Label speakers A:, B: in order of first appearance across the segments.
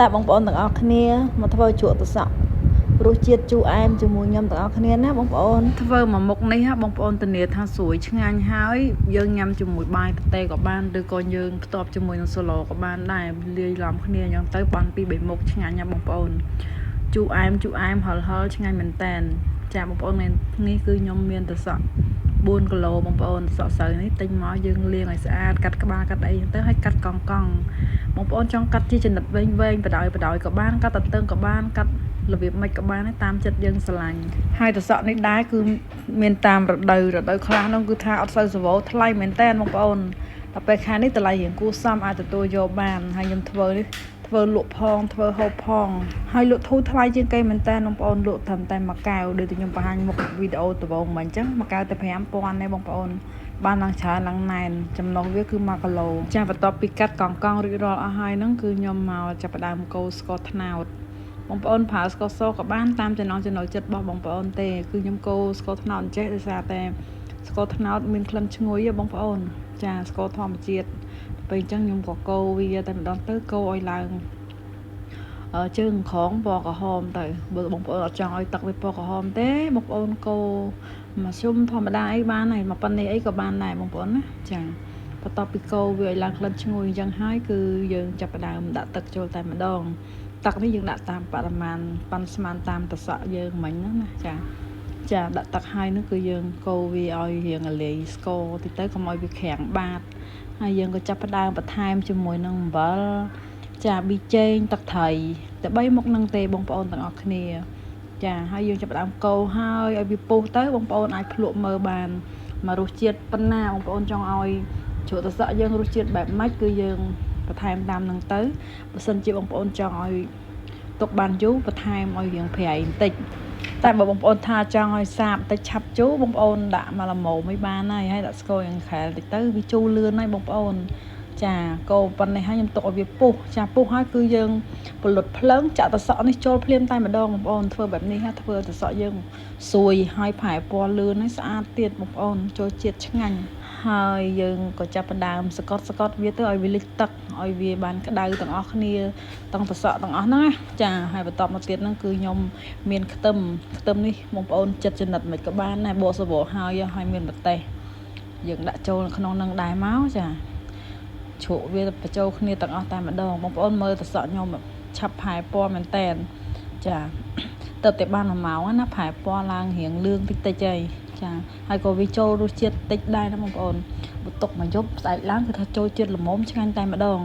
A: តែបងប្អូនទាំងអស់គ្នាមកធ្វើជ្រក់ត្រសក់រសជាតិជូរអែមជាមួយខ្ញុំទាំងអស់គ្នាណាបងប្អូន
B: ធ្វើមួយមុខនេះហ่ะបងប្អូនធានាថាស្រួយឆ្ងាញ់ហើយយើងញ៉ាំជាមួយបាយទទេក៏បានឬក៏យើងផ្ទាប់ជាមួយនឹងសូឡូក៏បានដែរលាយឡំគ្នាអញ្ចឹងទៅបានពីរបីមុខឆ្ងាញ់ណាបងប្អូនជូរអែមជូរអែមហឹរហឹរឆ្ងាញ់មែនតែនចាបងប្អូនថ្ងៃនេះគឺខ្ញុំមានត្រសក់4គីឡូបងប្អូនត្រសក់ស្រូវនេះទិញមកយើងលាងឲ្យស្អាតកាត់ក្បាលកាត់អីអញ្ចឹងទៅហើយកាត់កង់កង់បងប្អូនចង់កាត់ជាចំណិតវែងវែងបដ ாய் បដ ாய் ក៏បានកាត់តន្ទឹងក៏បានកាត់របៀបម៉េចក៏បានដែរតាមចិត្តយើងស្រឡាញ់ហើយត្រសក់នេះដែរគឺមានតាមរដូវរដូវខ្លះនោះគឺថាអត់សូវសវោថ្លៃមែនតើបងប្អូនដល់ពេលខែនេះតម្លៃរៀងគួរសមអាចទទួលយកបានហើយខ្ញុំធ្វើនេះធ្វើលក់ផងធ្វើហូបផងហើយលក់ធូរថ្លៃជាងគេមែនតើបងប្អូនលក់ត្រឹមតែមួយកែវដូចតែខ្ញុំបង្ហាញមុខវីដេអូដំបូងមកអញ្ចឹងមួយកែវតែ5000ទេបងប្អូនបានឡើងច្រើនឡើងណែនចំណុះវាគឺ1គីឡូចាបន្ទាប់ពីកាត់កង់កង់រួចរាល់អស់ហើយហ្នឹងគឺខ្ញុំមកចាប់ផ្ដើមកូរស្ករត្នោតបងប្អូនប្រើស្ករសក៏បានតាមចំណង់ចំណូលចិត្តរបស់បងប្អូនទេគឺខ្ញុំកូរស្ករត្នោតអញ្ចេះដោយសារតែស្ករត្នោតមានក្លិនឈ្ងុយហ៎បងប្អូនចាស្ករធម្មជាតិពេលអញ្ចឹងខ្ញុំក៏កូរវាតែម្ដងទៅកូរឲ្យឡើងជើងក្រងពណ៌ក្រហមទៅបើបងប្អូនអត់ចង់ឲ្យទឹកវាពណ៌ក្រហមទេបងប្អូនកូរមធ្យមធម្មតាអីបានហើយមកប៉ុណ្នេះអីក៏បានដែរបងប្អូនណាចាបន្ទាប់ពីកូរវាឲ្យឡើងក្លិនឈ្ងុយអញ្ចឹងហើយគឺយើងចាប់ផ្ដើមដាក់ទឹកចូលតែម្ដងទឹកនេះយើងដាក់តាមបរិមាណប៉ាន់ស្មានតាមត្រសក់យើងមិញហ្នឹងណាចាចាដាក់ទឹកហើយនោះគឺយើងកូរវាឲ្យរៀងរលាយស្ករតិចទៅកុំឲ្យវាក្រាំងបាតហើយយើងក៏ចាប់ផ្ដើមបន្ថែមជាមួយនឹងអំបិលចាប៊ីចេងទឹកត្រីតែ3មុខហ្នឹងទេបងប្អូនទាំងអស់គ្នាចាហើយយើងចាប់ផ្ដើមកូរហើយឲ្យវាពុះទៅបងប្អូនអាចភ្លក់មើលបានមករសជាតិប៉ុណ្ណាបងប្អូនចង់ឲ្យជ្រក់ត្រសក់យើងរសជាតិបែបម៉េចគឺយើងបន្ថែមតាមហ្នឹងទៅបើសិនជាបងប្អូនចង់ឲ្យទុកបានយូរបន្ថែមឲ្យរៀងប្រៃបន្តិចតែបើបងប្អូនថាចង់ឲ្យសាបបន្តិចឆាប់ជូរបងប្អូនដាក់មកល្មមមិនបានហើយហើយដាក់ស្ករយ៉ាងក្រែលតិចទៅវាជូរលឿនហើយបងប្អូនចាកូរប៉ុណ្ណេះហើយខ្ញុំទុកឲ្យវាពុះចាពុះហើយគឺយើងពលុតភ្លើងចាក់ត្រសក់នេះចូលភ្លាមតែម្ដងបងប្អូនធ្វើបែបនេះហាធ្វើត្រសក់យើងស្រួយហើយប្រែពណ៌លឿនហើយស្អាតទៀតបងប្អូនចូលជាតិឆ្ងាញ់ហើយយើងក៏ចាប់ផ្ដើមសកត់សកត់វាទៅឲ្យវាលិចទឹកឲ្យវាបានក្តៅទាំងអស់គ្នាទាំងត្រសក់ទាំងអស់ហ្នឹងណាចាហើយបន្ទាប់មកទៀតហ្នឹងគឺខ្ញុំមានខ្ទឹមខ្ទឹមនេះបងប្អូនចិត្តចំណិតមិនក៏បានដែរបកសបកហើយហើយមានម្ទេសយើងដាក់ចូលក្នុងនឹងដែរមកចាជ្រក់វាបញ្ចូលគ្នាទាំងអស់តែម្ដងបងប្អូនមើលត្រសក់ខ្ញុំឆាប់ផែពណ៌មែនតែនចាទៅតែបាន1ម៉ោងណាផែពណ៌ឡើងរៀងលឿងតិចតិចហើយចាហើយក៏វាចូលរសជាតិតិចដែរណាបងប្អូនបន្ទុកមកយប់ស្អែកឡើងគឺថាចូលជាតិល្មមឆ្ងាញ់តែម្ដង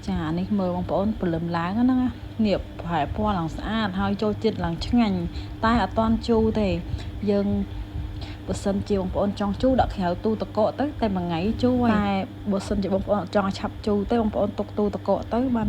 B: ចាអានេះមើលបងប្អូនព្រលឹមឡើងហ្នឹងណានេះផែពណ៌ឡើងស្អាតហើយចូលជាតិឡើងឆ្ងាញ់តែអត់តាន់ជូរទេយើងបើសិនជាបងប្អូនចង់ជូរដាក់ក្រៅទូទឹកកកទៅតែមួយថ្ងៃជូរហើយតែបើសិនជាបងប្អូនអត់ចង់ឲ្យឆាប់ជូរទេបងប្អូនទុកទូទឹកកកទៅបាន